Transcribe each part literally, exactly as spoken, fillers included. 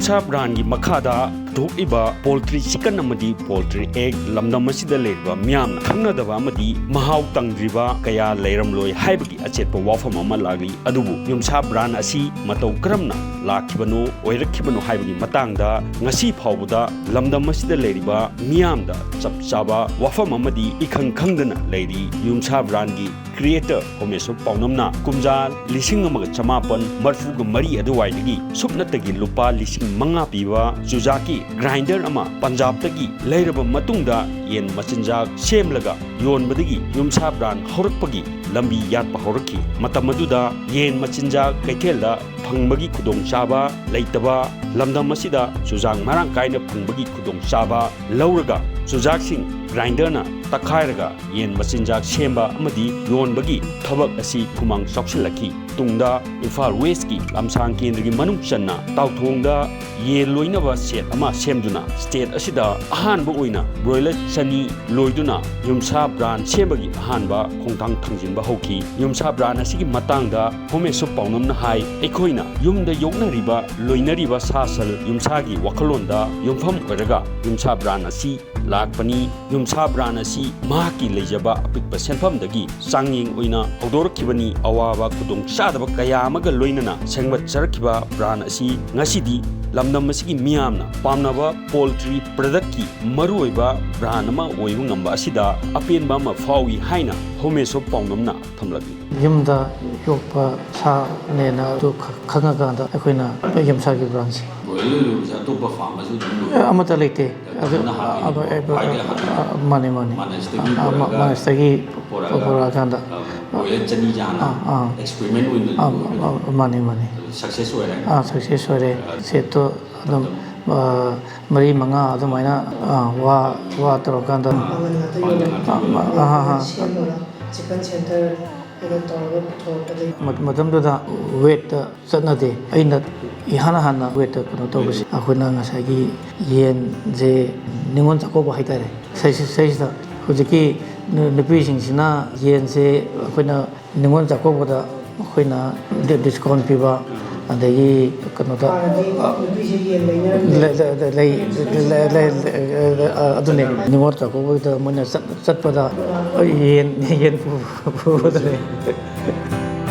ꯌꯨꯝꯁꯥ ꯕ꯭ꯔꯥꯟꯒꯤ ꯃꯈꯥꯗ ꯄꯨꯊꯣꯛꯂꯤꯕ poultry chicken ꯑꯃꯗꯤ poultry egg ꯂꯝꯗꯝ ꯑꯁꯤꯗ ꯂꯩꯔꯤꯕ ꯃꯤꯌꯥꯝꯅ ꯈꯪꯅꯗꯕ ꯑꯃꯗꯤ ꯃꯍꯥꯎ ꯇꯪꯗ꯭ꯔꯤꯕ ꯀꯌꯥ ꯂꯩꯔꯝꯂꯣꯏ ꯍꯥꯏꯕꯒꯤ ꯑꯆꯦꯠꯄ ꯋꯥꯐꯝ ꯑꯃ ꯂꯥꯛꯂꯤ꯫ ꯑꯗꯨꯕꯨ ꯌꯨꯝꯁꯥ ꯕ꯭ꯔꯥꯟ ꯑꯁꯤ ꯃꯇꯧ ꯀꯔꯝꯅ ꯂꯥꯛꯈꯤꯕꯅꯣ, ꯑꯣꯏꯔꯛꯈꯤꯕꯅꯣ ꯍꯥꯏꯕꯒꯤ ꯃꯇꯥꯡꯗ ꯉꯁꯤ ꯐꯥꯎꯕꯗ ꯂꯝꯗꯝ ꯑꯁꯤꯗ ꯂꯩꯔꯤꯕ ꯃꯤꯌꯥꯝꯗ ꯆꯞ ꯆꯥꯕ ꯋꯥꯐꯝ ꯑꯃꯗꯤ ꯏꯈꯪ ꯈꯪꯗꯅ ꯂꯩꯔꯤ꯫ ꯌꯨꯝꯁꯥ ꯕ꯭ꯔꯥꯟꯒꯤ creator ꯍꯣꯃꯦꯁꯣꯔ ꯄꯥꯎꯅꯝꯅ ꯀꯨꯝꯖꯥ ꯂꯤꯁꯤꯡ ꯑꯃꯒ ꯆꯃꯥꯄꯟ ꯃꯔꯐꯨꯒ ꯃꯔꯤ ꯑꯗꯨꯋꯥꯏꯗꯒꯤ ꯁꯨꯞꯅꯇꯒꯤ ꯂꯨꯄꯥ ꯂꯤꯁꯤꯡ ꯃꯉꯥ ꯄꯤꯕ ꯆꯨꯖꯥꯛꯀꯤ grinder ꯑꯃ ꯄꯟꯖꯥꯕꯇꯒꯤ ꯂꯩꯔꯕ ꯃꯇꯨꯡꯗ ꯌꯦꯟ ꯃꯆꯤꯟꯖꯥꯛ ꯁꯦꯝꯂꯒ ꯌꯣꯟꯕꯗꯒꯤ ꯌꯨꯝꯁꯥ ꯕ꯭ꯔꯥꯟ ꯍꯧꯔꯛꯄꯒꯤ ꯂꯝꯕꯤ ꯌꯥꯠꯄ ꯍꯧꯔꯛꯈꯤ꯫ ꯃꯇꯝ ꯑꯗꯨꯗ ꯌꯦꯟ ꯃꯆꯤꯟꯖꯥꯛ ꯀꯩꯊꯦꯜꯗ ꯐꯪꯕꯒꯤ ꯈꯨꯗꯣꯡꯆꯥꯕ ꯂꯩꯇꯕ, ꯂꯝꯗꯝ ꯑꯁꯤꯗ ꯆꯨꯖꯥꯛ ꯃꯔꯥꯡ ꯀꯥꯏꯅ ꯐꯪꯕꯒꯤ ꯈꯨꯗꯣꯡꯆꯥꯕ ꯂꯧꯔꯒ ꯆꯨꯖꯥꯛꯁꯤꯡ grinderꯅ ꯇꯛꯈꯥꯏꯔꯒ ꯌꯦꯟ ꯃꯆꯤꯟꯖꯥꯛ ꯁꯦꯝꯕ ꯑꯃꯗꯤ ꯌꯣꯟꯕꯒꯤ ꯊꯕꯛ ꯑꯁꯤ ꯈꯨꯃꯥꯡ ꯆꯥꯎꯁꯤꯜꯂꯛꯈꯤ꯫ ꯇꯨꯡꯗ ꯏꯝꯐꯥꯜ ꯋꯦꯁꯀꯤ ꯂꯝꯁꯥꯡ ꯀꯦꯟꯗ꯭ꯔꯒꯤ ꯃꯅꯨꯡ ꯆꯟꯅ ꯇꯥꯎꯊꯣꯡꯗ ꯌꯦꯟ ꯂꯣꯏꯅꯕ shed ꯑꯃ ꯁꯦꯝꯗꯨꯅ state ꯑꯁꯤꯗ ꯑꯍꯥꯟꯕ ꯑꯣꯏꯅ broiler ꯆꯅꯤ ꯂꯣꯏꯗꯨꯅ ꯌꯨꯝꯁꯥ ꯕ꯭ꯔꯥꯟ ꯁꯦꯝꯕꯒꯤ ꯑꯍꯥꯟꯕ ꯈꯣꯡꯊꯥꯡ ꯊꯥꯡꯖꯤꯟꯕ ꯍꯧꯈꯤ꯫ ꯌꯨꯝꯁꯥ ꯕ꯭ꯔꯥꯟ ꯑꯁꯤꯒꯤ ꯃꯇꯥꯡꯗ ꯍꯣꯃꯦꯁꯣꯔ ꯄꯥꯎꯅꯝꯅ ꯍꯥꯏ, ꯑꯩꯈꯣꯏꯅ ꯌꯨꯝꯗ ꯌꯣꯛꯅꯔꯤꯕ, ꯂꯣꯏꯅꯔꯤꯕ ꯁꯥ ꯁꯟ ꯌꯨꯝꯁꯥꯒꯤ ꯋꯥꯈꯜꯂꯣꯟꯗ ꯌꯨꯝꯐꯝ ꯑꯣꯏꯔꯒ ꯌꯨꯝꯁꯥ ꯕ꯭ꯔꯥꯟ ꯑꯁꯤ ꯂꯥꯛꯄꯅꯤ꯫ ꯌꯨꯝꯁꯥ ꯕ꯭ꯔꯥꯟ ꯑꯁꯤ ꯃꯍꯥꯛꯀꯤ ꯂꯩꯖꯕ ꯑꯄꯤꯛꯄ ꯁꯦꯟꯐꯝꯗꯒꯤ ꯆꯥꯡꯌꯦꯡ ꯑꯣꯏꯅ ꯍꯧꯗꯣꯔꯛꯈꯤꯕꯅꯤ꯫ ꯑꯋꯥꯕ ꯈꯨꯗꯣꯡꯆꯥꯗꯕ ꯀꯌꯥ ꯑꯃꯒ ꯂꯣꯏꯅꯅ ꯁꯦꯝꯒꯠꯆꯔꯛꯈꯤꯕ ꯕ꯭ꯔꯥꯟ ꯑꯁꯤ ꯉꯁꯤꯗꯤ ꯂꯝꯗꯝ ꯑꯁꯤꯒꯤ ꯃꯤꯌꯥꯝꯅ ꯄꯥꯝꯅꯕ poultry productꯀꯤ ꯃꯔꯨꯑꯣꯏꯕ ꯕ꯭ꯔꯥꯟ ꯑꯃ ꯑꯣꯏꯕ ꯉꯝꯕ ꯑꯁꯤꯗ ꯑꯄꯦꯟꯕ ꯑꯃ ꯐꯥꯎꯏ ꯍꯥꯏꯅ ꯍꯣꯃꯦꯁꯣꯔ ꯄꯥꯎꯅꯝꯅ ꯊꯝꯂꯛꯂꯤ꯫ ꯌꯨꯝꯗ ꯌꯣꯛꯄ ꯁꯥꯅꯦꯅ ꯑꯗꯨ ꯈ- ꯈꯪꯉꯀꯥꯟꯗ ꯑꯩꯈꯣꯏꯅ ꯌꯨꯝꯁꯥꯒꯤ ꯕ꯭ꯔꯥꯟꯁꯦ ꯕ꯭ꯔꯣꯏꯂꯔ ꯂꯣꯏꯕꯁꯦ ꯑꯇꯣꯞꯄ ꯐꯥꯔꯝ ꯑꯃꯁꯨ ꯑꯗꯨꯝ ꯂꯣꯏ ꯑꯃꯠꯇ ꯂꯩꯇꯦ꯫ ꯑꯗꯨ ꯑꯗꯨꯅ ꯍꯥꯟꯅꯒꯤ ꯑꯗꯨ- ꯈ꯭ꯋꯥꯏꯗꯒꯤ ꯑꯍꯥꯟꯕ ꯑ, ꯃꯥꯅꯦ ꯃꯥꯅꯦ꯫ ꯃꯥꯅꯁꯇꯒꯤ ꯑ, ꯑ, ꯄꯨꯔꯛꯑꯒ ꯃꯥꯅꯁꯇꯒꯤ ꯄꯨꯔꯛꯑꯒ ꯄꯨꯔꯛꯑꯀꯥꯟꯗ ꯕ꯭ꯔꯣꯏꯂꯔ ꯆꯅꯤ ꯆꯥꯡ ꯑꯥ, ꯑꯥ꯫ ꯑꯦꯛꯁꯄꯦꯔꯤꯃꯦꯟ ꯑꯣꯏꯅ ꯑ, ꯂꯣꯏꯕꯗꯣ ꯑ, ꯃꯥꯅꯦ ꯃꯥꯅꯦ꯫ ꯁꯛꯁꯦꯁ ꯑꯣꯏꯔꯦ꯫ ꯑꯥ, ꯁꯛꯁꯦꯁ ꯑꯣꯏꯔꯦ꯫ ꯁꯦꯠꯇꯣ ꯑꯗꯨꯝ ꯑ, ꯃꯔꯤ ꯃꯉꯥ ꯑꯗꯨꯃꯥꯏꯅ ꯑ, ꯋꯥ ꯋꯥ ꯇꯧꯔꯀꯥꯟꯗ ꯃꯃꯜ ꯉꯥꯛꯇ ꯌꯣꯜꯂꯦ꯫ ꯑꯥ, ꯑꯥ, ꯑꯥ꯫ ꯁꯦꯝꯃꯒ ꯆꯤꯀꯟ ꯁꯦꯟꯇꯔ ꯀꯩꯅꯣ ꯇꯧꯔꯒ ꯄꯨꯊꯣꯔꯛꯄꯗꯒꯤ ꯃ- ꯃꯇꯝꯗꯨꯗ ꯋꯦꯠꯇ ꯆꯠꯅꯗꯦ꯫ ꯑꯩꯅ ꯏꯍꯥꯟ ꯍꯥꯟꯅ ꯋꯦꯠꯇ ꯀꯩꯅꯣ ꯇꯧꯕꯁꯦ ꯑꯩꯈꯣꯏꯅ ꯉꯁꯥꯏꯒꯤ ꯌꯦꯟꯁꯦ ꯅꯤꯉꯣꯜ ꯆꯥꯛꯀꯧꯕ ꯍꯥꯏꯇꯥꯔꯦ꯫ ꯁꯩꯁꯤ- ꯁꯩꯁꯤꯗ ꯍꯧꯖꯤꯛꯀꯤ ꯅꯨ- ꯅꯨꯄꯤꯁꯤꯡꯁꯤꯅ ꯌꯦꯟꯁꯦ ꯑꯩꯈꯣꯏꯅ ꯅꯤꯉꯣꯜ ꯆꯥꯛꯀꯧꯕꯗ ꯑꯩꯈꯣꯏꯅ ꯗꯤ- ꯗꯤꯁꯀꯥꯎꯟ ꯄꯤꯕ, ꯑꯗꯒꯤ ꯀꯩꯅꯣꯗ ꯍꯥꯟꯅꯗꯤ ꯅꯨꯄꯤꯁꯦ ꯌꯦꯟ ꯂꯩꯅꯔꯝꯗꯦ꯫ ꯂꯩ- ꯂꯩ- ꯂꯩ- ꯂꯩ- ꯂꯩ- ꯂꯩ- ꯑ, ꯑꯗꯨꯅꯦ, ꯅꯤꯉꯣꯜ ꯆꯥꯛꯀꯧꯕꯗ ꯃꯣꯏꯅ ꯆꯠ- ꯆꯠꯄꯗ ꯌꯦꯟ ꯌꯦꯟ ꯄꯨ- ꯄꯨꯕꯗꯅꯦ꯫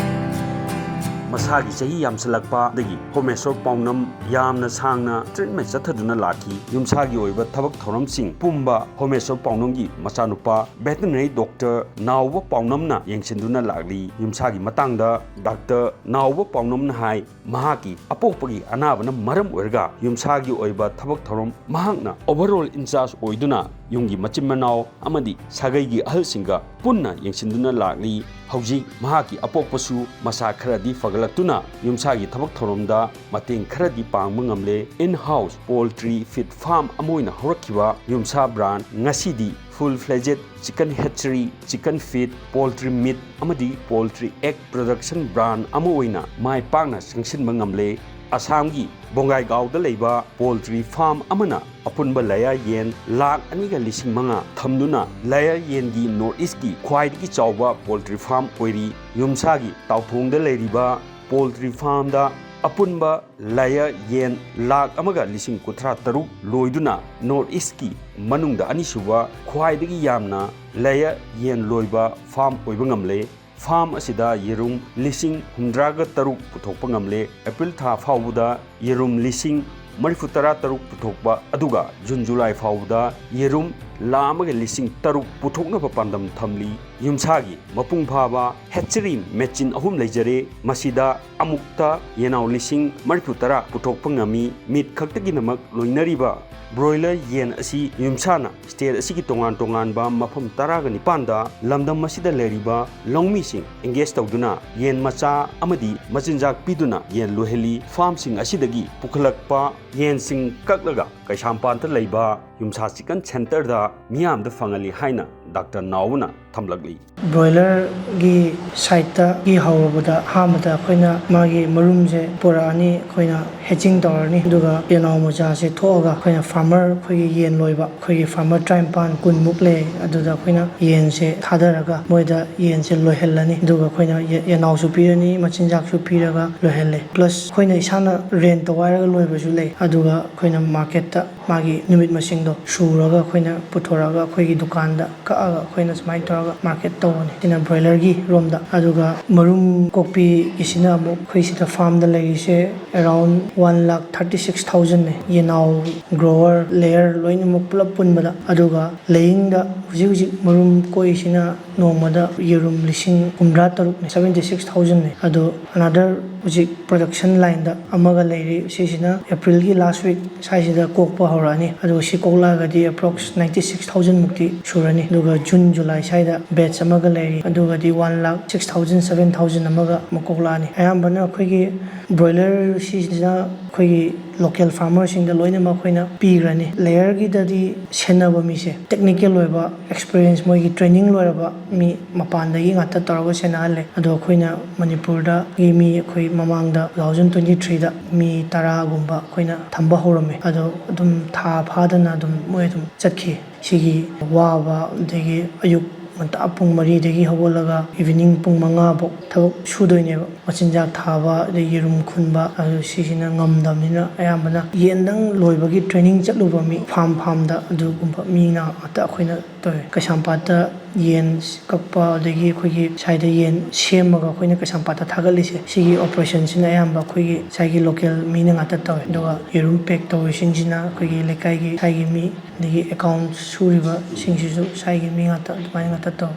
ꯃꯁꯥꯒꯤ ꯆꯍꯤ ꯌꯥꯝꯁꯤꯜꯂꯛꯄꯗꯒꯤ ꯍꯣꯃꯦꯁꯣꯔ ꯄꯥꯎꯅꯝ ꯌꯥꯝꯅ ꯁꯥꯡꯅ ꯇ꯭ꯔꯤꯠꯃꯦꯟ ꯆꯠꯊꯗꯨꯅ ꯂꯥꯛꯈꯤ꯫ ꯌꯨꯝꯁꯥꯒꯤ ꯑꯣꯏꯕ ꯊꯕꯛ ꯊꯧꯔꯝꯁꯤꯡ ꯄꯨꯝꯕ ꯍꯣꯃꯦꯁꯣꯔ ꯄꯥꯎꯅꯝꯒꯤ ꯃꯆꯥꯅꯨꯄꯥ ꯚꯦꯇꯅꯔꯤ ꯗꯣꯛꯇꯔ ꯅꯥꯎꯕ ꯄꯥꯎꯅꯝꯅ ꯌꯦꯡꯁꯤꯟꯗꯨꯅ ꯂꯥꯛꯂꯤ꯫ ꯌꯨꯝꯁꯥꯒꯤ ꯃꯇꯥꯡꯗ ꯗꯥꯛꯇꯔ ꯅꯥꯎꯕ ꯄꯥꯎꯅꯝꯅ ꯍꯥꯏ, ꯃꯍꯥꯛꯀꯤ ꯑꯄꯣꯛꯄꯒꯤ ꯑꯅꯥꯕꯅ ꯃꯔꯝ ꯑꯣꯏꯔꯒ ꯌꯨꯝꯁꯥꯒꯤ ꯑꯣꯏꯕ ꯊꯕꯛ ꯊꯧꯔꯝ ꯃꯍꯥꯛꯅ overall in charge ꯑꯣꯏꯗꯨꯅ ꯌꯨꯝꯒꯤ ꯃꯆꯤꯟ ꯃꯅꯥꯎ ꯑꯃꯗꯤ ꯁꯥꯒꯩꯒꯤ ꯑꯍꯜꯁꯤꯡꯒ ꯄꯨꯟꯅ ꯌꯦꯡꯁꯤꯟꯗꯨꯅ ꯂꯥꯛꯂꯤ꯫ ꯍꯧꯖꯤꯛ ꯃꯍꯥꯛꯀꯤ ꯑꯄꯣꯛꯄꯁꯨ ꯃꯁꯥ ꯈꯔꯗꯤ ꯐꯒꯠꯂꯛꯇꯨꯅ ꯌꯨꯝꯁꯥꯒꯤ ꯊꯕꯛ ꯊꯧꯔꯝꯗ ꯃꯇꯦꯡ ꯈꯔꯗꯤ ꯄꯥꯡꯕ ꯉꯝꯂꯦ꯫ In house poultry feed farm ꯑꯃ ꯑꯣꯏꯅ ꯍꯧꯔꯛꯈꯤꯕ ꯌꯨꯝꯁꯥ ꯕ꯭ꯔꯥꯟ ꯉꯁꯤꯗꯤ full fledged chicken hatchery, chicken feed, poultry meat ꯑꯃꯗꯤ poultry egg production brand ꯑꯃ ꯑꯣꯏꯅ ꯃꯥꯏ ꯄꯥꯛꯅ ꯆꯪꯁꯤꯟꯕ ꯉꯝꯂꯦ꯫ ꯑꯁꯥꯝꯒꯤ ꯕꯣꯡꯒꯥꯏꯒꯥꯎꯗ ꯂꯩꯕ poultry farm ꯑꯃꯅ ꯑꯄꯨꯟꯕ ꯂꯌꯔ ꯌꯦꯟ ꯂꯥꯈ ꯑꯅꯤꯒ ꯂꯤꯁꯤꯡ ꯃꯉꯥ ꯊꯝꯗꯨꯅ ꯂꯌꯔ ꯌꯦꯟꯒꯤ North East ꯀꯤ ꯈ꯭ꯋꯥꯏꯗꯒꯤ ꯆꯥꯎꯕ poultry farm ꯑꯣꯏꯔꯤ꯫ ꯌꯨꯝꯁꯥꯒꯤ ꯇꯥꯎꯊꯣꯡꯗ ꯂꯩꯔꯤꯕ poultry farm ꯗ ꯑꯄꯨꯟꯕ ꯂꯌꯔ ꯌꯦꯟ ꯂꯥꯈ ꯑꯃꯒ ꯂꯤꯁꯤꯡ ꯀꯨꯟꯊ꯭ꯔꯥ ꯇꯔꯨꯛ ꯂꯣꯏꯗꯨꯅ North East ꯀꯤ ꯃꯅꯨꯡꯗ ꯑꯅꯤꯁꯨꯕ ꯈ꯭ꯋꯥꯏꯗꯒꯤ ꯌꯥꯝꯅ ꯂꯌꯔ ꯌꯦꯟ ꯂꯣꯏꯕ farm ꯑꯣꯏꯕ ꯉꯝꯂꯦ꯫ Farm ꯑꯁꯤꯗ ꯌꯦꯔꯨꯝ ꯂꯤꯁꯤꯡ ꯍꯨꯝꯗ꯭ꯔꯥꯒ ꯇꯔꯨꯛ ꯄꯨꯊꯣꯛꯄ ꯉꯝꯂꯦ꯫ April ꯊꯥ ꯐꯥꯎꯕꯗ ꯌꯦꯔꯨꯝ ꯂꯤꯁꯤꯡ ꯃꯔꯤꯐꯨ ꯇꯔꯥ ꯇꯔꯨꯛ ꯄꯨꯊꯣꯛꯄ, ꯑꯗꯨꯒ June July ꯐꯥꯎꯕꯗ ꯌꯦꯔꯨꯝ ꯂꯥꯈ ꯑꯃꯒ ꯂꯤꯁꯤꯡ ꯇꯔꯨꯛ ꯄꯨꯊꯣꯛꯅꯕ ꯄꯥꯟꯗꯝ ꯊꯝꯂꯤ꯫ ꯌꯨꯝꯁꯥꯒꯤ ꯃꯄꯨꯡ ꯐꯥꯕ hatchery machine ꯑꯍꯨꯝ ꯂꯩꯖꯔꯦ꯫ ꯃꯁꯤꯗ ꯑꯃꯨꯛꯇ ꯌꯦꯅꯥꯎ ꯂꯤꯁꯤꯡ ꯃꯔꯤꯐꯨ ꯇꯔꯥ ꯄꯨꯊꯣꯛꯄ ꯉꯝꯃꯤ꯫ Meat ꯈꯛꯇꯒꯤꯗꯃꯛ ꯂꯣꯏꯅꯔꯤꯕ broiler ꯌꯦꯟ ꯑꯁꯤ ꯌꯨꯝꯁꯥꯅ state ꯑꯁꯤꯒꯤ ꯇꯣꯉꯥꯟ ꯇꯣꯉꯥꯟꯕ ꯃꯐꯝ ꯇꯔꯥꯒ ꯅꯤꯄꯥꯟꯗ ꯂꯝꯗꯝ ꯑꯁꯤꯗ ꯂꯩꯔꯤꯕ ꯂꯧꯃꯤꯁꯤꯡ engage ꯇꯧꯗꯨꯅ ꯌꯦꯟ ꯃꯆꯥ ꯑꯃꯗꯤ ꯃꯆꯤꯟꯖꯥꯛ ꯄꯤꯗꯨꯅ ꯌꯦꯟ ꯂꯣꯏꯍꯜꯂꯤ꯫ Farm ꯁꯤꯡ ꯑꯁꯤꯗꯒꯤ ꯄꯨꯈꯠꯂꯛꯄ ꯌꯦꯟꯁꯤꯡ ꯀꯛꯂꯒ ꯀꯩꯁꯥꯝꯄꯥꯠꯇ ꯂꯩꯕ ꯌꯨꯝꯁꯥ chicken center ꯗ ꯃꯤꯌꯥꯝꯗ ꯐꯪꯍꯜꯂꯤ ꯍꯥꯏꯅ ꯗꯥꯛꯇꯔ ꯅꯥꯎꯕꯅ ꯊꯝꯂꯛꯂꯤ꯫ ꯕ꯭ꯔꯣꯏꯂꯔꯒꯤ ꯁꯥꯏꯠꯇꯒꯤ ꯍꯧꯔꯕꯗ ꯑꯍꯥꯟꯕꯗ ꯑꯩꯈꯣꯏꯅ ꯃꯥꯒꯤ ꯃꯔꯨꯝꯁꯦ ꯄꯨꯔꯛꯑꯅꯤ, ꯑꯩꯈꯣꯏꯅ ꯍꯦꯆꯤꯡ ꯇꯧꯔꯅꯤ, ꯑꯗꯨꯒ ꯌꯦꯅꯥꯎ ꯃꯆꯥꯁꯦ ꯊꯣꯛꯑꯒ ꯑꯩꯈꯣꯏꯅ ꯐꯥꯔꯃꯔ, ꯑꯩꯈꯣꯏꯒꯤ ꯌꯦꯟ ꯂꯣꯏꯕ ꯑꯩꯈꯣꯏꯒꯤ ꯐꯥꯔꯃꯔ ꯇꯔꯥꯅꯤꯄꯥꯟ ꯀꯨꯟꯃꯨꯛ ꯂꯩ, ꯑꯗꯨꯗ ꯑꯩꯈꯣꯏꯅ ꯌꯦꯟꯁꯦ ꯊꯥꯗꯔꯒ ꯃꯣꯏꯗ ꯌꯦꯟꯁꯦ ꯂꯣꯏꯍꯜꯂꯅꯤ꯫ ꯑꯗꯨꯒ ꯑꯩꯈꯣꯏꯅ ꯌꯦ- ꯌꯦꯅꯥꯎꯁꯨ ꯄꯤꯔꯅꯤ, ꯃꯆꯤꯟꯖꯥꯛꯁꯨ ꯄꯤꯔꯒ ꯂꯣꯏꯍꯜꯂꯦ꯫ ꯄ꯭ꯂꯁ ꯑꯩꯈꯣꯏꯅ ꯏꯁꯥꯅ ꯔꯦꯟ ꯇꯧ ꯍꯥꯏꯔꯒ ꯂꯣꯏꯕꯁꯨ ꯂꯩ, ꯑꯗꯨꯒ ꯑꯩꯈꯣꯏꯅ ꯃꯥꯔꯀꯦꯠꯇ ꯃꯥꯒꯤ ꯅꯨꯃꯤꯠ ꯃꯁꯤꯡꯗꯣ ꯁꯨꯔꯒ ꯑꯩꯈꯣꯏꯅ ꯄꯨꯊꯣꯔꯛꯑꯒ ꯑꯩꯈꯣꯏꯒꯤ ꯗꯨꯀꯥꯟꯗ ꯀꯛꯑꯒ ꯑꯩꯈꯣꯏꯅ ꯁꯨꯃꯥꯏꯅ ꯇꯧꯔꯒ ꯃꯥꯔꯀꯦꯠ ꯇꯧꯕꯅꯤ꯫ ꯁꯤꯅ ꯕ꯭ꯔꯣꯏꯂꯔꯒꯤ ꯔꯣꯝꯗ꯫ ꯑꯗꯨꯒ ꯃꯔꯨꯝ ꯀꯣꯛꯄꯤꯒꯤꯁꯤꯅ ꯑꯃꯨꯛ ꯑꯩꯈꯣꯏ ꯁꯤꯗ ꯐꯥꯔꯝꯗ ꯂꯩꯔꯤꯁꯦ around one lakh thirty six thousand ꯅꯦ, ꯌꯦꯅꯥꯎ, ꯒ꯭ꯔꯣꯋꯔ, ꯂꯦꯌꯔ ꯂꯣꯏꯅꯃꯛ ꯄꯨꯂꯞ ꯄꯨꯟꯕꯗ꯫ ꯑꯗꯨꯒ ꯂꯦꯌꯤꯡꯗ ꯍꯧꯖꯤꯛ ꯍꯧꯖꯤꯛ ꯃꯔꯨꯝ ꯀꯣꯛꯏꯁꯤꯅ ꯅꯣꯡꯃꯗ ꯌꯦꯔꯨꯝ ꯂꯤꯁꯤꯡ ꯍꯨꯝꯗ꯭ꯔꯥ ꯇꯔꯨꯛꯅꯦ, seventy six thousand ꯅꯦ꯫ ꯑꯗꯣ another ꯍꯧꯖꯤꯛ ꯄ꯭ꯔꯗꯛꯁꯟ ꯂꯥꯏꯟꯗ ꯑꯃꯒ ꯂꯩꯔꯤ, ꯁꯤꯁꯤꯅ ꯑꯦꯄ꯭ꯔꯤꯜꯒꯤ ꯂꯥꯁ ꯋꯤꯛ ꯁ꯭ꯋꯥꯏꯁꯤꯗ ꯀꯣꯛꯄ ꯍꯧꯔꯛꯑꯅꯤ꯫ ꯑꯗꯨꯒ ꯁꯤ ꯀꯣꯛꯂꯛꯑꯒꯗꯤ ꯑꯦꯄ꯭ꯔꯣꯛꯁ ꯅꯥꯏꯟꯇꯤ ꯁꯤꯛꯁ ꯊꯥꯎꯖꯟ ꯃꯨꯛꯇꯤ ꯁꯨꯔꯅꯤ꯫ ꯑꯗꯨꯒ ꯖꯨꯟ, ꯖꯨꯂꯥꯏ ꯁ꯭ꯋꯥꯏꯗ ꯕꯦꯠꯆ ꯑꯃꯒ ꯂꯩꯔꯤ, ꯑꯗꯨꯒꯗꯤ one lakh six thousand, seven thousand ꯑꯃꯒ ꯑꯃꯨꯛ ꯀꯣꯛꯂꯛꯑꯅꯤ꯫ ꯑꯌꯥꯝꯕꯅ ꯑꯩꯈꯣꯏꯒꯤ ꯕ꯭ꯔꯣꯏꯂꯔ ꯁꯤꯁꯤꯅ ꯑꯩꯈꯣꯏꯒꯤ ꯂꯣꯀꯦꯜ ꯐꯥꯔꯃꯔꯁꯤꯡꯗ ꯂꯣꯏꯅꯃꯛ ꯑꯩꯈꯣꯏꯅ ꯄꯤꯈ꯭ꯔꯅꯤ꯫ ꯂꯦꯌꯔꯒꯤꯗꯗꯤ ꯁꯦꯟꯅꯕ ꯃꯤꯁꯦ ꯇꯦꯛꯅꯤꯀꯦꯜ ꯑꯣꯏꯕ, ꯑꯦꯛꯁꯄꯤꯔꯤꯌꯦꯟꯁ, ꯃꯣꯏꯒꯤ ꯇ꯭ꯔꯦꯅꯤꯡ ꯂꯣꯏꯔꯕ ꯃꯤ ꯃꯄꯥꯟꯗꯒꯤ ꯉꯥꯛꯇ ꯇꯧꯔꯒ ꯁꯦꯟꯅꯍꯜꯂꯦ꯫ ꯑꯗꯣ ꯑꯩꯈꯣꯏꯅ ꯃꯅꯤꯄꯨꯔꯗꯒꯤ ꯃꯤ, ꯑꯩꯈꯣꯏ ꯃꯃꯥꯡꯗ two thousand twenty three ꯗ ꯃꯤ ꯇꯔꯥꯒꯨꯝꯕ ꯑꯩꯈꯣꯏꯅ ꯊꯝꯕ ꯍꯧꯔꯝꯃꯦ꯫ ꯑꯗꯣ ꯑꯗꯨꯝ ꯊꯥ ꯐꯥꯗꯅ ꯑꯗꯨꯝ ꯃꯣꯏ ꯑꯗꯨꯝ ꯆꯠꯈꯤ꯫ ꯁꯤꯒꯤ ꯋꯥꯕ, ꯑꯗꯒꯤ ꯑꯌꯨꯛ ꯉꯟꯇꯥ ꯄꯨꯡ ꯃꯔꯤꯗꯒꯤ ꯍꯧꯒꯠꯂꯒ ꯏꯚꯤꯅꯤꯡ ꯄꯨꯡ ꯃꯉꯥ ꯐꯥꯎ ꯊꯕꯛ ꯁꯨꯗꯣꯏꯅꯦꯕ꯫ ꯃꯆꯤꯟꯖꯥꯛ ꯊꯥꯕ, ꯑꯗꯩ ꯌꯦꯔꯨꯝ ꯈꯨꯟꯕ, ꯑꯗꯨ ꯁꯤꯁꯤꯅ ꯉꯝꯗꯕꯅꯤꯅ ꯑꯌꯥꯝꯕꯅ ꯌꯦꯟꯗꯪ ꯂꯣꯏꯕꯒꯤ ꯇ꯭ꯔꯦꯅꯤꯡ ꯆꯠꯂꯨꯕ ꯃꯤ, ꯐꯥꯔꯝ, ꯐꯥꯔꯝꯗ ꯑꯗꯨꯒꯨꯝꯕ ꯃꯤꯅ ꯉꯥꯛꯇ ꯑꯩꯈꯣꯏꯅ ꯇꯧꯋꯦ꯫ ꯀꯩꯁꯥꯝꯄꯥꯠꯇ ꯌꯦꯟ ꯀꯛꯄ, ꯑꯗꯒꯤ ꯑꯩꯈꯣꯏꯒꯤ ꯁ꯭ꯋꯥꯏꯗ ꯌꯦꯟ ꯁꯦꯝꯃꯒ ꯑꯩꯈꯣꯏꯅ ꯀꯩꯁꯥꯝꯄꯥꯠꯇ ꯊꯥꯒꯠꯂꯤꯁꯦ, ꯁꯤꯒꯤ ꯑꯣꯄꯔꯦꯁꯟꯁꯤꯅ ꯑꯌꯥꯝꯕ ꯑꯩꯈꯣꯏꯒꯤ ꯁ꯭ꯋꯥꯏꯒꯤ ꯂꯣꯀꯦꯜ ꯃꯤꯅ ꯉꯥꯛꯇ ꯇꯧꯋꯦ꯫ ꯑꯗꯨꯒ ꯌꯦꯔꯨꯝ ꯄꯦꯛ ꯇꯧꯔꯤꯁꯤꯡꯁꯤꯅ ꯑꯩꯈꯣꯏꯒꯤ ꯂꯩꯀꯥꯏꯒꯤ ꯁ꯭ꯋꯥꯏꯒꯤ ꯃꯤ, ꯑꯗꯒꯤ ꯑꯦꯀꯥꯎꯟ ꯁꯨꯔꯤꯕꯁꯤꯡꯁꯤꯁꯨ ꯁ꯭ꯋꯥꯏꯒꯤ ꯃꯤ ꯉꯥꯛꯇ, ꯑꯗꯨꯃꯥꯏꯅ ꯉꯥꯛꯇ ꯇꯧꯋꯦ꯫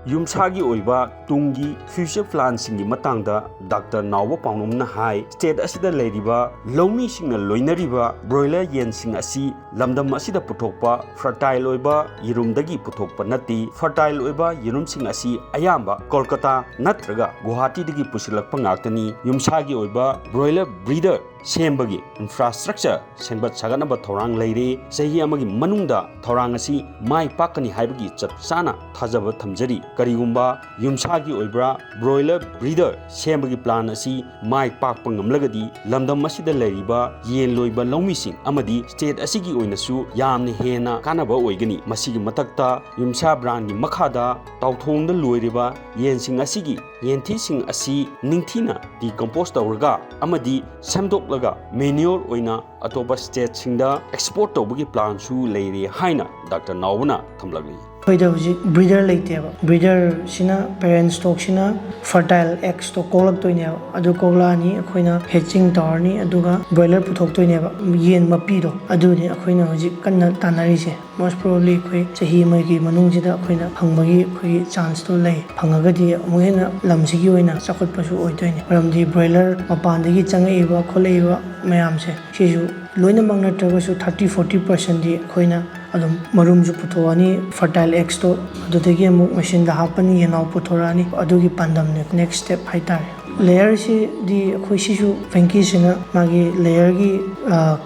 ꯌꯨꯝꯁꯥꯒꯤ ꯑꯣꯏꯕ ꯇꯨꯡꯒꯤ ꯐ꯭ꯌꯨꯆꯔ ꯄ꯭ꯂꯥꯟꯁꯤꯡꯒꯤ ꯃꯇꯥꯡꯗ ꯗꯥꯛꯇꯔ ꯅꯥꯎꯕ ꯄꯥꯎꯅꯝꯅ ꯍꯥꯏ, ꯁ꯭ꯇꯦꯠ ꯑꯁꯤꯗ ꯂꯩꯔꯤꯕ ꯂꯧꯃꯤꯁꯤꯡꯅ ꯂꯣꯏꯅꯔꯤꯕ ꯕ꯭ꯔꯣꯏꯂꯔ ꯌꯦꯟꯁꯤꯡ ꯑꯁꯤ ꯂꯝꯗꯝ ꯑꯁꯤꯗ ꯄꯨꯊꯣꯛꯄ ꯐꯔꯇꯥꯏꯜ ꯑꯣꯏꯕ ꯌꯦꯔꯨꯝꯗꯒꯤ ꯄꯨꯊꯣꯛꯄ ꯅꯠꯇꯦ꯫ ꯐꯔꯇꯥꯏꯜ ꯑꯣꯏꯕ ꯌꯦꯔꯨꯝꯁꯤꯡ ꯑꯁꯤ ꯑꯌꯥꯝꯕ ꯀꯣꯜꯀꯇꯥ ꯅꯠꯇ꯭ꯔꯒ ꯒꯨꯋꯥꯍꯥꯇꯤꯗꯒꯤ ꯄꯨꯁꯤꯜꯂꯛꯄ ꯉꯥꯛꯇꯅꯤ꯫ ꯌꯨꯝꯁꯥꯒꯤ ꯑꯣꯏꯕ ꯕ꯭ꯔꯣꯏꯂꯔ ꯕ꯭ꯔꯤꯗꯔ ꯁꯦꯝꯕꯒꯤ ꯏꯟꯐ꯭ꯔꯥꯁ꯭ꯇ꯭ꯔꯛꯆꯔ ꯁꯦꯝꯒꯠ ꯁꯥꯒꯠꯅꯕ ꯊꯧꯔꯥꯡ ꯂꯩꯔꯦ꯫ ꯆꯍꯤ ꯑꯃꯒꯤ ꯃꯅꯨꯡꯗ ꯊꯧꯔꯥꯡ ꯑꯁꯤ ꯃꯥꯏ ꯄꯥꯛꯀꯅꯤ ꯍꯥꯏꯕꯒꯤ ꯆꯞ ꯆꯥꯅ ꯊꯥꯖꯕ ꯊꯝꯖꯔꯤ꯫ ꯀꯔꯤꯒꯨꯝꯕ ꯌꯨꯝꯁꯥꯒꯤ ꯑꯣꯏꯕ꯭ꯔꯥ ꯕ꯭ꯔꯣꯏꯂꯔ ꯕ꯭ꯔꯤꯗꯔ ꯁꯦꯝꯕꯒꯤ ꯄ꯭ꯂꯥꯟ ꯑꯁꯤ ꯃꯥꯏ ꯄꯥꯛꯄ ꯉꯝꯂꯒꯗꯤ, ꯂꯝꯗꯝ ꯑꯁꯤꯗ ꯂꯩꯔꯤꯕ ꯌꯦꯟ ꯂꯣꯏꯕ ꯂꯧꯃꯤꯁꯤꯡ ꯑꯃꯗꯤ ꯁ꯭ꯇꯦꯠ ꯑꯁꯤꯒꯤ ꯑꯣꯏꯅꯁꯨ ꯌꯥꯝꯅ ꯍꯦꯟꯅ ꯀꯥꯟꯅꯕ ꯑꯣꯏꯒꯅꯤ꯫ ꯃꯁꯤꯒꯤ ꯃꯊꯛꯇ, ꯌꯨꯝꯁꯥ ꯕ꯭ꯔꯥꯟꯒꯤ ꯃꯈꯥꯗ ꯇꯥꯎꯊꯣꯡꯗ ꯂꯣꯏꯔꯤꯕ ꯌꯦꯟꯁꯤꯡ ꯑꯁꯤꯒꯤ ꯌꯦꯟꯊꯤꯁꯤꯡ ꯑꯁꯤ ꯅꯤꯡꯊꯤꯅ ꯗꯤꯀꯝꯄꯣꯁ ꯇꯧꯔꯒ ꯑꯃꯗꯤ ꯁꯦꯝꯗꯣꯛꯂꯒ ꯃꯦꯅ꯭ꯌꯣꯔ ꯑꯣꯏꯅ ꯑꯇꯣꯞꯄ ꯁ꯭ꯇꯦꯠꯁꯤꯡꯗ ꯑꯦꯛꯁꯄꯣꯔꯠ ꯇꯧꯕꯒꯤ ꯄ꯭ꯂꯥꯟꯁꯨ ꯂꯩꯔꯦ ꯍꯥꯏꯅ ꯗꯥꯛꯇꯔ ꯅꯥꯎꯕꯅ ꯊꯝꯂꯛꯂꯤ꯫ ꯑꯩꯈꯣꯏꯗ ꯍꯧꯖꯤꯛ ꯕ꯭ꯔꯤꯗꯔ ꯂꯩꯇꯦꯕ꯫ ꯕ꯭ꯔꯤꯗꯔꯁꯤꯅ ꯄꯦꯔꯦꯟ ꯁ꯭ꯇꯣꯛꯁꯤꯅ ꯐꯔꯇꯥꯏꯜ ꯑꯦꯛꯁꯇꯣ ꯀꯣꯛꯂꯛꯇꯣꯏꯅꯦꯕ꯫ ꯑꯗꯨ ꯀꯣꯛꯂꯛꯑꯅꯤ, ꯑꯩꯈꯣꯏꯅ ꯍꯦꯆꯤꯡ ꯇꯧꯔꯅꯤ, ꯑꯗꯨꯒ ꯕ꯭ꯔꯣꯏꯂꯔ ꯄꯨꯊꯣꯛꯇꯣꯏꯅꯦꯕ꯫ ꯌꯦꯟ ꯃꯄꯤꯗꯣ ꯑꯗꯨꯅꯤ ꯑꯩꯈꯣꯏꯅ ꯍꯧꯖꯤꯛ ꯀꯟꯅ ꯇꯥꯟꯅꯔꯤꯁꯦ꯫ ꯃꯣꯁ ꯄ꯭ꯔꯣꯕꯦꯕꯂꯤ ꯑꯩꯈꯣꯏ ꯆꯍꯤ ꯑꯃꯒꯤ ꯃꯅꯨꯡꯁꯤꯗ ꯑꯩꯈꯣꯏꯅ ꯐꯪꯕꯒꯤ ꯑꯩꯈꯣꯏꯒꯤ ꯆꯥꯟꯁꯇꯣ ꯂꯩ꯫ ꯐꯪꯉꯒꯗꯤ ꯑꯃꯨꯛ ꯍꯦꯟꯅ ꯂꯝꯁꯤꯒꯤ ꯑꯣꯏꯅ ꯆꯥꯎꯈꯠꯄꯁꯨ ꯑꯣꯏꯗꯣꯏꯅꯦ꯫ ꯃꯔꯝꯗꯤ ꯕ꯭ꯔꯣꯏꯂꯔ ꯃꯄꯥꯟꯗꯒꯤ ꯆꯪꯉꯛꯏꯕ ꯈꯣꯠꯂꯛꯏꯕ ꯃꯌꯥꯝꯁꯦ, ꯁꯤꯁꯨ ꯂꯣꯏꯅꯃꯛ ꯅꯠꯇ꯭ꯔꯒꯁꯨ ꯊꯥꯔꯇꯤ ꯐꯣꯔꯇꯤ ꯄꯥꯔꯁꯦꯟꯗꯤ ꯑꯩꯈꯣꯏꯅ ꯑꯗꯨꯝ ꯃꯔꯨꯝꯁꯨ ꯄꯨꯊꯣꯛꯑꯅꯤ, ꯐꯔꯇꯥꯏꯜ ꯑꯦꯛꯁꯇꯣ ꯑꯗꯨꯗꯒꯤ ꯑꯃꯨꯛ ꯃꯦꯆꯤꯟꯗ ꯍꯥꯞꯄꯅꯤ, ꯌꯦꯅꯥꯎ ꯄꯨꯊꯣꯔꯛꯑꯅꯤ꯫ ꯑꯗꯨꯒꯤ ꯄꯥꯟꯗꯝꯅꯦ, ꯅꯦꯛꯁ ꯁ꯭ꯇꯦꯞ ꯍꯥꯏꯇꯥꯔꯦ꯫ ꯂꯦꯌꯔꯁꯤꯗꯤ ꯑꯩꯈꯣꯏ ꯁꯤꯁꯨ ꯐ꯭ꯔꯦꯡꯀꯤꯁꯤꯅ ꯃꯥꯒꯤ ꯂꯦꯌꯔꯒꯤ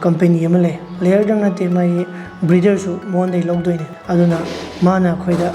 ꯀꯝꯄꯦꯅꯤ ꯑꯃ ꯂꯩ꯫ ꯂꯦꯌꯔꯗꯪ ꯅꯠꯇꯦ, ꯃꯥꯒꯤ ꯕ꯭ꯔꯤꯗꯔꯁꯨ ꯃꯉꯣꯟꯗꯒꯤ ꯂꯧꯗꯣꯏꯅꯦ꯫ ꯑꯗꯨꯅ ꯃꯥꯅ ꯑꯩꯈꯣꯏꯗ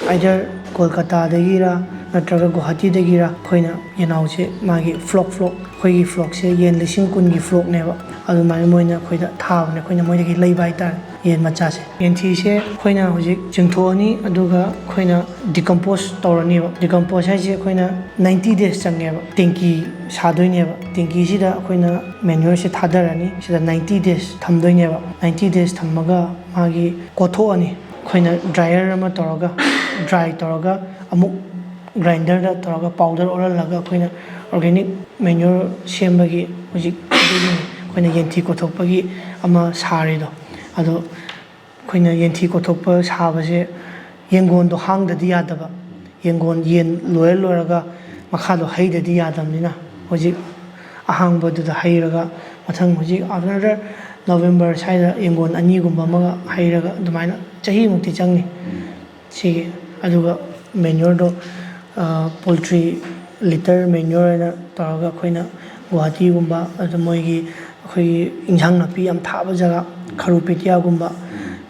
ꯑꯥꯏꯗꯔ ꯀꯣꯜꯀꯇꯥꯗꯒꯤꯔ ꯅꯠꯇ꯭ꯔꯒ ꯒꯨꯋꯥꯍꯥꯇꯤꯗꯒꯤꯔ ꯑꯩꯈꯣꯏꯅ ꯌꯦꯅꯥꯎꯁꯦ ꯃꯥꯒꯤ ꯐ꯭ꯂꯣꯛ ꯐ꯭ꯂꯣꯛ, ꯑꯩꯈꯣꯏꯒꯤ ꯐ꯭ꯂꯣꯛꯁꯦ ꯌꯦꯟ ꯂꯤꯁꯤꯡ ꯀꯨꯟꯒꯤ ꯐ꯭ꯂꯣꯛꯅꯦꯕ꯫ ꯑꯗꯨꯃꯥꯏꯅ ꯃꯣꯏꯅ ꯑꯩꯈꯣꯏꯗ ꯊꯥꯕꯅꯦ, ꯑꯩꯈꯣꯏꯅ ꯃꯣꯏꯗꯒꯤ ꯂꯩꯕ ꯍꯥꯏꯇꯥꯔꯦ ꯌꯦꯟ ꯃꯆꯥꯁꯦ꯫ ꯌꯦꯟꯊꯤꯁꯦ ꯑꯩꯈꯣꯏꯅ ꯍꯧꯖꯤꯛ ꯆꯤꯡꯊꯣꯛꯑꯅꯤ, ꯑꯗꯨꯒ ꯑꯩꯈꯣꯏꯅ ꯗꯤꯀꯝꯄꯣꯁ ꯇꯧꯔꯅꯤꯕ꯫ ꯗꯤꯀꯝꯄꯣꯁ ꯍꯥꯏꯁꯦ ꯑꯩꯈꯣꯏꯅ ꯅꯥꯏꯟꯇꯤ ꯗꯦꯖ ꯆꯪꯉꯦꯕ꯫ ꯇꯦꯡꯀꯤ ꯁꯥꯗꯣꯏꯅꯦꯕ꯫ ꯇꯦꯡꯀꯤꯁꯤꯗ ꯑꯩꯈꯣꯏꯅ ꯃꯦꯅ꯭ꯌꯨꯔꯁꯦ ꯊꯥꯗꯔꯅꯤ꯫ ꯁꯤꯗ ꯅꯥꯏꯟꯇꯤ ꯗꯦꯖ ꯊꯝꯗꯣꯏꯅꯦꯕ꯫ ꯅꯥꯏꯟꯇꯤ ꯗꯦꯖ ꯊꯝꯃꯒ ꯃꯥꯒꯤ ꯀꯣꯊꯣꯛꯑꯅꯤ꯫ ꯑꯩꯈꯣꯏꯅ ꯗ꯭ꯔꯥꯏꯌꯔ ꯑꯃ ꯇꯧꯔꯒ, ꯗ꯭ꯔꯥꯏ ꯇꯧꯔꯒ, ꯑꯃꯨꯛ ꯒ꯭ꯔꯥꯏꯟꯗꯔꯗ ꯇꯧꯔꯒ ꯄꯥꯎꯗꯔ ꯑꯣꯜꯍꯜꯂꯒ ꯑꯩꯈꯣꯏꯅ ꯑꯣꯔꯒꯥꯅꯤꯛ ꯃꯦꯅ꯭ꯌꯨꯔ ꯁꯦꯝꯕꯒꯤ ꯍꯧꯖꯤꯛ ꯑꯗꯨꯒꯤꯅꯤ ꯑꯩꯈꯣꯏꯅ ꯌꯦꯟꯊꯤ ꯀꯣꯊꯣꯛꯄꯒꯤ ꯑꯃ ꯁꯥꯔꯤꯗꯣ꯫ ꯑꯗꯣ ꯑꯩꯈꯣꯏꯅ ꯌꯦꯟꯊꯤ ꯀꯣꯊꯣꯛꯄ ꯁꯥꯕꯁꯦ ꯌꯦꯟꯒꯣꯟꯗꯣ ꯍꯥꯡꯗꯗꯤ ꯌꯥꯗꯕ꯫ ꯌꯦꯟꯒꯣꯟ, ꯌꯦꯟ ꯂꯣꯏꯔ ꯂꯣꯏꯔꯒ ꯃꯈꯥꯗꯣ ꯍꯩꯗꯗꯤ ꯌꯥꯗꯕꯅꯤꯅ, ꯍꯧꯖꯤꯛ ꯑꯍꯥꯡꯕꯗꯨꯗ ꯍꯩꯔꯒ, ꯃꯊꯪ ꯍꯧꯖꯤꯛ ꯑꯅꯗꯔ ꯅꯣꯕꯦꯝꯕꯔ ꯁ꯭ꯋꯥꯏꯗ ꯌꯦꯟꯒꯣꯟ ꯑꯅꯤꯒꯨꯝꯕ ꯑꯃꯒ ꯍꯩꯔꯒ, ꯑꯗꯨꯃꯥꯏꯅ ꯆꯍꯤꯃꯨꯛꯇꯤ ꯆꯪꯅꯤ ꯁꯤꯒꯤ꯫ ꯑꯗꯨꯒ ꯃꯦꯅ꯭ꯌꯨꯔꯗꯣ, ꯄꯣꯜꯇ꯭ꯔꯤ ꯂꯤꯇꯔ ꯃꯦꯅ꯭ꯌꯨꯔ ꯍꯥꯏꯅ ꯇꯧꯔꯒ ꯑꯩꯈꯣꯏꯅ ꯒꯨꯍꯥꯇꯤꯒꯨꯝꯕ, ꯑꯗꯨ ꯃꯣꯏꯒꯤ ꯑꯩꯈꯣꯏꯒꯤ ꯏꯟꯁꯥꯡ ꯅꯥꯄꯤ ꯌꯥꯝ ꯊꯥꯕ ꯖꯒꯥ, ꯈꯔꯨꯄꯦꯇꯤꯌꯥꯒꯨꯝꯕ,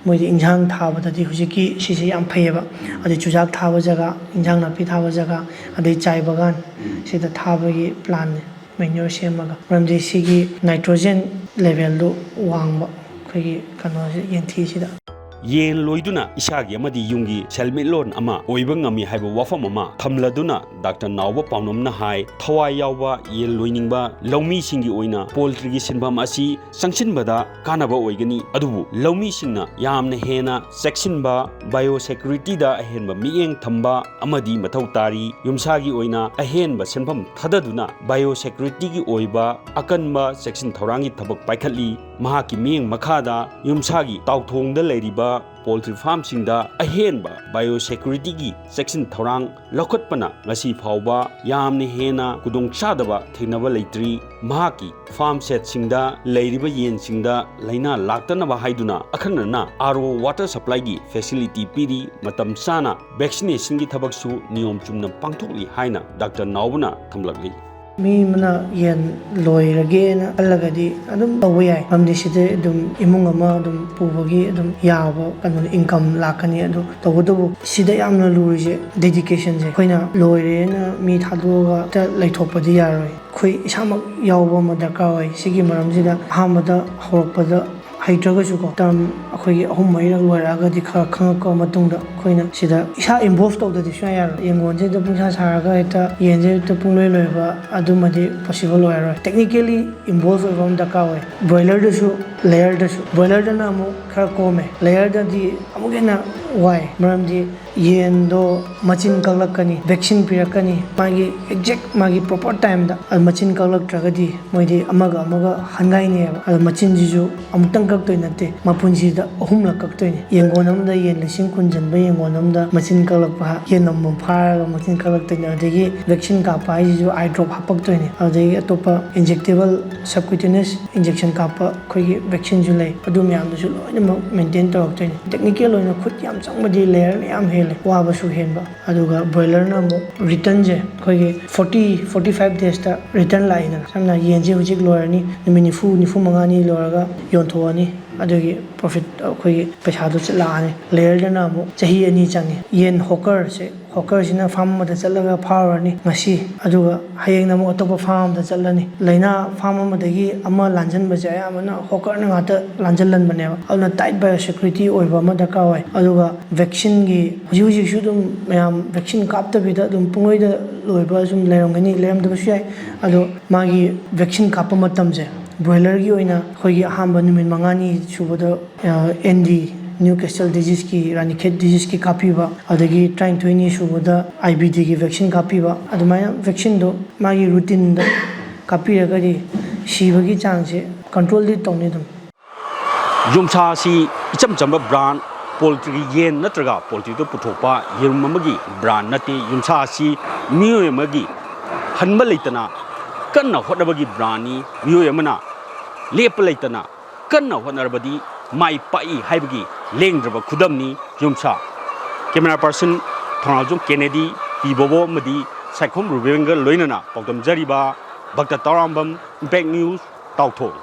ꯃꯣꯏꯗꯤ ꯏꯟꯁꯥꯡ ꯊꯥꯕꯗꯗꯤ ꯍꯧꯖꯤꯛꯀꯤ ꯁꯤꯁꯦ ꯌꯥꯝ ꯐꯩꯌꯦꯕ꯫ ꯑꯗꯩ ꯆꯨꯖꯥꯛ ꯊꯥꯕ ꯖꯒꯥ, ꯏꯟꯁꯥꯡ ꯅꯥꯄꯤ ꯊꯥꯕ ꯖꯒꯥ, ꯑꯗꯩ ꯆꯥꯏ ꯕꯒꯥꯟ, ꯁꯤꯗ ꯊꯥꯕꯒꯤ ꯄ꯭ꯂꯥꯟꯅꯦ, ꯃꯦꯅ꯭ꯌꯣꯔ ꯁꯦꯝꯃꯒ꯫ ꯃꯔꯝꯗꯤ ꯁꯤꯒꯤ ꯅꯥꯏꯇ꯭ꯔꯣꯖꯦꯟ ꯂꯦꯚꯦꯜꯗꯨ ꯋꯥꯡꯕ ꯑꯩꯈꯣꯏꯒꯤ ꯀꯩꯅꯣꯁꯦ, ꯌꯦꯟꯊꯤꯁꯤꯗ꯫ ꯌꯦꯟ ꯂꯣꯏꯗꯨꯅ ꯏꯁꯥꯒꯤ ꯑꯃꯗꯤ ꯌꯨꯝꯒꯤ ꯁꯦꯜꯃꯤꯠꯂꯣꯟ ꯑꯃ ꯑꯣꯏꯕ ꯉꯝꯃꯤ ꯍꯥꯏꯕ ꯋꯥꯐꯝ ꯑꯃ ꯊꯝꯂꯗꯨꯅ ꯗꯥꯛꯇꯔ ꯅꯥꯎꯕ ꯄꯥꯎꯅꯝꯅ ꯍꯥꯏ, ꯊꯋꯥꯏ ꯌꯥꯎꯕ ꯌꯦꯟ ꯂꯣꯏꯅꯤꯡꯕ ꯂꯧꯃꯤꯁꯤꯡꯒꯤ ꯑꯣꯏꯅ ꯄꯣꯜꯇ꯭ꯔꯤꯒꯤ ꯁꯤꯟꯐꯝ ꯑꯁꯤ ꯆꯪꯁꯤꯟꯕꯗ ꯀꯥꯟꯅꯕ ꯑꯣꯏꯒꯅꯤ꯫ ꯑꯗꯨꯕꯨ ꯂꯧꯃꯤꯁꯤꯡꯅ ꯌꯥꯝꯅ ꯍꯦꯟꯅ ꯆꯦꯛꯁꯤꯟꯕ, ꯕꯥꯏꯑꯣ ꯁꯦꯀ꯭ꯌꯨꯔꯤꯇꯤꯗ ꯑꯍꯦꯟꯕ ꯃꯤꯠꯌꯦꯡ ꯊꯝꯕ ꯑꯃꯗꯤ ꯃꯊꯧ ꯇꯥꯔꯤ꯫ ꯌꯨꯝꯁꯥꯒꯤ ꯑꯣꯏꯅ ꯑꯍꯦꯟꯕ ꯁꯦꯟꯐꯝ ꯊꯥꯗꯗꯨꯅ ꯕꯥꯏꯑꯣ ꯁꯦꯀ꯭ꯌꯨꯔꯤꯇꯤꯒꯤ ꯑꯣꯏꯕ ꯑꯀꯟꯕ ꯆꯦꯛꯁꯤꯟ ꯊꯧꯔꯥꯡꯒꯤ ꯊꯕꯛ ꯄꯥꯏꯈꯠꯂꯤ꯫ ꯃꯍꯥꯛꯀꯤ ꯃꯤꯠꯌꯦꯡ ꯃꯈꯥꯗ ꯌꯨꯝꯁꯥꯒꯤ ꯇꯥꯎꯊꯣꯡꯗ ꯂꯩꯔꯤꯕ ꯄꯣꯜꯇ꯭ꯔꯤ ꯐꯥꯔꯝꯁꯤꯡꯗ ꯑꯍꯦꯟꯕ ꯕꯥꯏꯑꯣ ꯁꯦꯀ꯭ꯌꯨꯔꯤꯇꯤꯒꯤ ꯆꯦꯛꯁꯤꯟ ꯊꯧꯔꯥꯡ ꯂꯧꯈꯠꯄꯅ ꯉꯁꯤ ꯐꯥꯎꯕ ꯌꯥꯝꯅ ꯍꯦꯟꯅ ꯈꯨꯗꯣꯡꯆꯥꯗꯕ ꯊꯦꯡꯅꯕ ꯂꯩꯇ꯭ꯔꯤ꯫ ꯃꯍꯥꯛꯀꯤ ꯐꯥꯔꯝ ꯁꯦꯠꯁꯤꯡꯗ ꯂꯩꯔꯤꯕ ꯌꯦꯟꯁꯤꯡꯗ ꯂꯥꯏꯅꯥ ꯂꯥꯛꯇꯅꯕ ꯍꯥꯏꯗꯨꯅ ꯑꯈꯟꯅꯅ ꯑꯥꯔ ꯑꯣ ꯋꯥꯇꯔ ꯁꯄ꯭ꯂꯥꯏꯒꯤ ꯐꯦꯁꯤꯂꯤꯇꯤ ꯄꯤꯔꯤ꯫ ꯃꯇꯝ ꯆꯥꯅ ꯚꯦꯛꯁꯤꯅꯦꯁꯟꯒꯤ ꯊꯕꯛꯁꯨ ꯅꯤꯌꯣꯝ ꯆꯨꯝꯅ ꯄꯥꯡꯊꯣꯛꯂꯤ ꯍꯥꯏꯅ ꯗꯥꯛꯇꯔ ꯅꯥꯎꯕꯅ ꯊꯝꯂꯛꯂꯤ꯫ ꯃꯤ ꯑꯃꯅ ꯌꯦꯟ ꯂꯣꯏꯔꯒꯦꯅ ꯈꯜꯂꯒꯗꯤ ꯑꯗꯨꯝ ꯇꯧꯕ ꯌꯥꯏ, ꯃꯔꯝꯗꯤ ꯁꯤꯗ ꯑꯗꯨꯝ ꯏꯃꯨꯡ ꯑꯃ ꯑꯗꯨꯝ ꯄꯨꯕꯒꯤ ꯑꯗꯨꯝ ꯌꯥꯕ ꯀꯩꯅꯣ, ꯏꯟꯀꯝ ꯂꯥꯛꯀꯅꯤ꯫ ꯑꯗꯨ ꯇꯧꯕꯇꯕꯨ ꯁꯤꯗ ꯌꯥꯝꯅ ꯂꯨꯔꯤꯁꯦ ꯗꯦꯗꯤꯀꯦꯁꯟꯁꯦ꯫ ꯑꯩꯈꯣꯏꯅ ꯂꯣꯏꯔꯦꯅ ꯃꯤ ꯊꯥꯗꯣꯛꯑꯒ ꯍꯦꯛꯇ ꯂꯩꯊꯣꯛꯄꯗꯤ ꯌꯥꯔꯣꯏ꯫ ꯑꯩꯈꯣꯏ ꯏꯁꯥꯃꯛ ꯌꯥꯎꯕ ꯑꯃ ꯗꯔꯀꯥꯔ ꯑꯣꯏ ꯁꯤꯒꯤ ꯃꯔꯝꯁꯤꯗ꯫ ꯑꯍꯥꯟꯕꯗ ꯍꯧꯔꯛꯄꯗ ꯍꯩꯇ꯭ꯔꯒꯁꯨꯀꯣ, ꯇꯔꯝ ꯑꯩꯈꯣꯏꯒꯤ ꯑꯍꯨꯝ ꯃꯔꯤꯔꯛ ꯂꯣꯏꯔꯛꯑꯒꯗꯤ ꯈꯔ ꯈꯪꯉꯛꯄ ꯃꯇꯨꯡꯗ ꯑꯩꯈꯣꯏꯅ ꯁꯤꯗ ꯏꯁꯥ ꯏꯟꯚꯣꯜꯚ ꯇꯧꯗꯗꯤ ꯁꯨꯡꯌꯥ ꯌꯥꯔꯣꯏ꯫ ꯌꯦꯡꯒꯣꯟꯁꯤꯗ ꯄꯨꯡꯁꯥ ꯁꯥꯔꯒ ꯍꯦꯛꯇ ꯌꯦꯟꯁꯦ ꯍꯦꯛꯇ ꯄꯨꯡꯂꯣꯏ ꯂꯣꯏꯕ ꯑꯗꯨꯃꯗꯤ ꯄꯣꯁꯤꯕꯜ ꯑꯣꯏꯔꯔꯣꯏ꯫ ꯇꯦꯛꯅꯤꯀꯦꯜꯂꯤ ꯏꯟꯚꯣꯜꯚ ꯑꯣꯏꯕ ꯑꯃ ꯗꯔꯀꯥꯔ ꯑꯣꯏ꯫ ꯕ꯭ꯔꯣꯏꯂꯔꯗꯁꯨ, ꯂꯦꯌꯔꯗꯁꯨ꯫ ꯕ꯭ꯔꯣꯏꯂꯔꯗꯅ ꯑꯃꯨꯛ ꯈꯔ ꯀꯣꯝꯃꯦ, ꯂꯦꯌꯔꯗꯗꯤ ꯑꯃꯨꯛ ꯍꯦꯟꯅ ꯋꯥꯏ꯫ ꯃꯔꯝꯗꯤ ꯌꯦꯟꯗꯣ ꯃꯆꯤꯟ ꯀꯛꯂꯛꯀꯅꯤ, ꯚꯦꯛꯁꯤꯟ ꯄꯤꯔꯛꯀꯅꯤ, ꯃꯥꯒꯤ ꯑꯦꯛꯖꯦꯛ ꯃꯥꯒꯤ ꯄ꯭ꯔꯣꯄꯔ ꯇꯥꯏꯝꯗ꯫ ꯑꯗꯨ ꯃꯆꯤꯟ ꯀꯛꯂꯛꯇ꯭ꯔꯒꯗꯤ ꯃꯣꯏꯗꯤ ꯑꯃꯒ ꯑꯃꯒ ꯍꯟꯒꯥꯏꯅꯩꯌꯦꯕ꯫ ꯑꯗꯣ ꯃꯆꯤꯟꯁꯤꯁꯨ ꯑꯃꯨꯛꯇꯪ ꯀꯛꯇꯣꯏ ꯅꯠꯇꯦ, ꯃꯄꯨꯟꯁꯤꯗ ꯑꯍꯨꯝꯂꯛ ꯀꯛꯇꯣꯏꯅꯦ꯫ ꯌꯦꯟꯒꯣꯟ ꯑꯃꯗ ꯌꯦꯟ ꯂꯤꯁꯤꯡ ꯀꯨꯟ ꯆꯟꯕ ꯌꯦꯟꯒꯣꯟ ꯑꯃꯗ ꯃꯆꯤꯟ ꯀꯛꯂꯛꯄ, ꯌꯦꯟ ꯑꯃꯃꯝ ꯐꯥꯔꯒ ꯃꯆꯤꯟ ꯀꯛꯂꯛꯇꯣꯏꯅꯦ꯫ ꯑꯗꯒꯤ vaccine ꯀꯥꯞꯄ ꯍꯥꯏꯁꯤꯁꯨ eye drop ꯍꯥꯞꯄꯛꯇꯣꯏꯅꯦ꯫ ꯑꯗꯒꯤ ꯑꯇꯣꯞꯄ injectable subcutaneous injection ꯀꯥꯞꯄ ꯑꯩꯈꯣꯏꯒꯤ vaccine ꯁꯨ ꯂꯩ꯫ ꯑꯗꯨ ꯃꯌꯥꯝꯗꯨꯁꯨ ꯂꯣꯏꯅꯃꯛ maintain ꯇꯧꯔꯛꯇꯣꯏꯅꯦ꯫ Technical ꯑꯣꯏꯅ ꯈꯨꯠ ꯌꯥꯝ ꯆꯪꯕꯗꯤ layer ꯃꯌꯥꯝ ꯍꯦꯜꯂꯦ, ꯋꯥꯕꯁꯨ ꯍꯦꯟꯕ꯫ ꯑꯗꯨꯒ broiler ꯅ ꯑꯃꯨꯛ return ꯁꯦ ꯑꯩꯈꯣꯏꯒꯤ forty forty five days ꯇ return ꯂꯥꯛꯏꯗꯅ꯫ ꯁꯝꯅ ꯌꯦꯟꯁꯦ ꯍꯧꯖꯤꯛ ꯂꯣꯏꯔꯅꯤ, ꯅꯨꯃꯤꯠ ꯅꯤꯐꯨ, ꯅꯤꯐꯨ ꯃꯉꯥꯅꯤ ꯂꯣꯏꯔꯒ ꯌꯣꯟꯊꯣꯛꯑꯅꯤ꯫ ꯑꯗꯨꯒꯤ profit, ꯑꯩꯈꯣꯏꯒꯤ ꯄꯩꯁꯥꯗꯣ ꯆꯠ ꯂꯥꯛꯑꯅꯤ꯫ Layer ꯗꯅ ꯑꯃꯨꯛ ꯆꯍꯤ ꯑꯅꯤ ꯆꯪꯉꯤ꯫ ꯌꯦꯟ hawker ꯁꯦ, hawker ꯁꯤꯅ farm ꯑꯃꯗ ꯆꯠꯂꯒ ꯐꯥꯔꯨꯔꯅꯤ ꯉꯁꯤ, ꯑꯗꯨꯒ ꯍꯌꯦꯡꯅ ꯑꯃꯨꯛ ꯑꯇꯣꯞꯄ farm ꯑꯃꯗ ꯆꯠꯂꯅꯤ꯫ ꯂꯥꯏꯅꯥ farm ꯑꯃꯗꯒꯤ ꯑꯃ ꯂꯥꯟꯖꯟꯕꯁꯦ ꯑꯌꯥꯝꯕꯅ hawker ꯅ ꯉꯥꯛꯇ ꯂꯥꯟꯖꯜꯍꯟꯕꯅꯦꯕ꯫ ꯑꯗꯨꯅ tight biosecurity ꯑꯣꯏꯕ ꯑꯃ ꯗꯔꯀꯥꯔ ꯑꯣꯏ꯫ ꯑꯗꯨꯒ vaccine ꯒꯤ ꯍꯧꯖꯤꯛ ꯍꯧꯖꯤꯛꯁꯨ ꯑꯗꯨꯝ ꯃꯌꯥꯝ vaccine ꯀꯥꯞꯇꯕꯤꯗ ꯑꯗꯨꯝ ꯄꯨꯡꯂꯣꯏꯗ ꯂꯣꯏꯕ ꯁꯨꯝ ꯂꯩꯔꯝꯒꯅꯤ, ꯂꯩꯔꯝꯗꯕꯁꯨ ꯌꯥꯏ꯫ ꯑꯗꯣ ꯃꯥꯒꯤ vaccine ꯀꯥꯞꯄ ꯃꯇꯝꯁꯦ, broiler ꯒꯤ ꯑꯣꯏꯅ ꯑꯩꯈꯣꯏꯒꯤ ꯑꯍꯥꯟꯕ ꯅꯨꯃꯤꯠ ꯃꯉꯥꯅꯤ ꯁꯨꯕꯗ, ꯑ, N D, Newcastle disease ꯀꯤ, ꯔꯥꯅꯤꯈꯦꯠ disease ꯀꯤ ꯀꯥꯞꯄꯤꯕ, ꯑꯗꯒꯤ ꯇꯔꯥꯅꯤꯊꯣꯏꯅꯤ ꯁꯨꯕꯗ I B D ꯒꯤ vaccine ꯀꯥꯞꯄꯤꯕ, ꯑꯗꯨꯃꯥꯏꯅ vaccine ꯗꯣ ꯃꯥꯒꯤ routine ꯗ ꯀꯥꯞꯄꯤꯔꯒꯗꯤ ꯁꯤꯕꯒꯤ ꯆꯥꯡꯁꯦ control ꯗꯤ ꯇꯧꯅꯤ ꯑꯗꯨꯝ꯫ ꯌꯨꯝꯁꯥ ꯑꯁꯤ ꯏꯆꯝ ꯆꯝꯕ brand, poultry ꯒꯤ ꯌꯦꯟ ꯅꯠꯇ꯭ꯔꯒ poultry ꯗ ꯄꯨꯊꯣꯛꯄ ꯌꯦꯔꯨꯝ ꯑꯃꯒꯤ brand ꯅꯠꯇꯦ꯫ ꯌꯨꯝꯁꯥ ꯑꯁꯤ ꯃꯤꯑꯣꯏ ꯑꯃꯒꯤ ꯍꯟꯕ ꯂꯩꯇꯅ ꯀꯟꯅ ꯍꯣꯠꯅꯕꯒꯤ brand ꯅꯤ꯫ ꯃꯤꯑꯣꯏ ꯑꯃꯅ ꯂꯦꯞꯄ ꯂꯩꯇꯅ ꯀꯟꯅ ꯍꯣꯠꯅꯔꯕꯗꯤ ꯃꯥꯏ ꯄꯥꯛꯏ ꯍꯥꯏꯕꯒꯤ ꯂꯦꯡꯗ꯭ꯔꯕ ꯈꯨꯗꯝꯅꯤ ꯌꯨꯝꯁꯥ꯫ Camera person ꯊꯧꯅꯥꯎꯖꯝ ꯀꯦꯅꯦꯗꯤ, ꯄꯤ ꯕꯣꯕꯣ ꯑꯃꯗꯤ ꯁꯥꯏꯈꯣꯝ ꯔꯨꯕꯦꯟꯒ ꯂꯣꯏꯅꯅ ꯄꯥꯎꯗꯝꯖꯔꯤꯕ ꯚꯛꯇ ꯇꯔꯥꯝꯕꯝ, Impact News, ꯇꯥꯎꯊꯣꯡ꯫